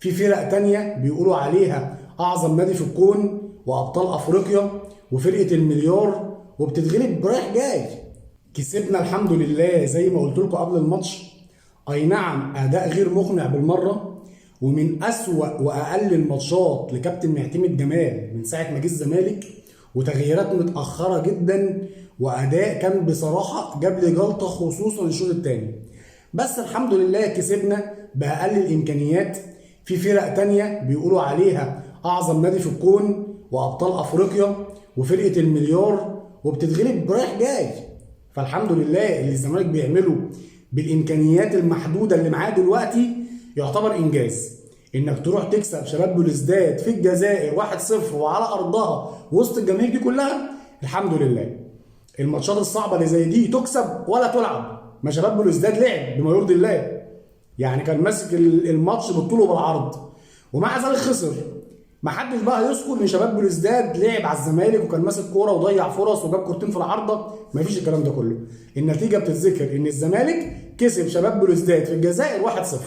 في فرق تانية بيقولوا عليها اعظم نادي في الكون وابطال افريقيا وفرقه المليار وبتتغلب رايح جاي. كسبنا الحمد لله زي ما قلت لكم قبل الماتش. اي نعم اداء غير مقنع بالمرة، ومن اسوأ واقل الماتشات لكابتن معتمد جمال من ساعة ما جه الزمالك، وتغييرات متاخرة جدا، واداء كان بصراحة جاب لي جلطة خصوصا الشوط الثاني. بس الحمد لله كسبنا باقل الامكانيات. في فرق تانية بيقولوا عليها اعظم نادي في الكون وابطال افريقيا وفرقه المليار وبتتغلب رايح جاي. فالحمد لله اللي الزمالك بيعمله بالامكانيات المحدودة اللي معاه دلوقتي يعتبر انجاز. انك تروح تكسب شباب بلوزداد في الجزائر 1-0 وعلى ارضها وسط الجماهير دي كلها، الحمد لله. الماتشات الصعبة اللي زي دي تكسب ولا تلعب. ما شباب بلوزداد لعب بما يرضي الله، يعني كان ماسك الماتش بالطول وبالعرض ومع ذلك خسر. ما حدش بقى يذكر ان شباب بلوزداد لعب على الزمالك وكان ماسك كورة وضيع فرص وجاب كورتين في العارضة، ما فيش الكلام ده كله. النتيجة بتتذكر ان الزمالك كسب شباب بلوزداد في الجزائر 1-0.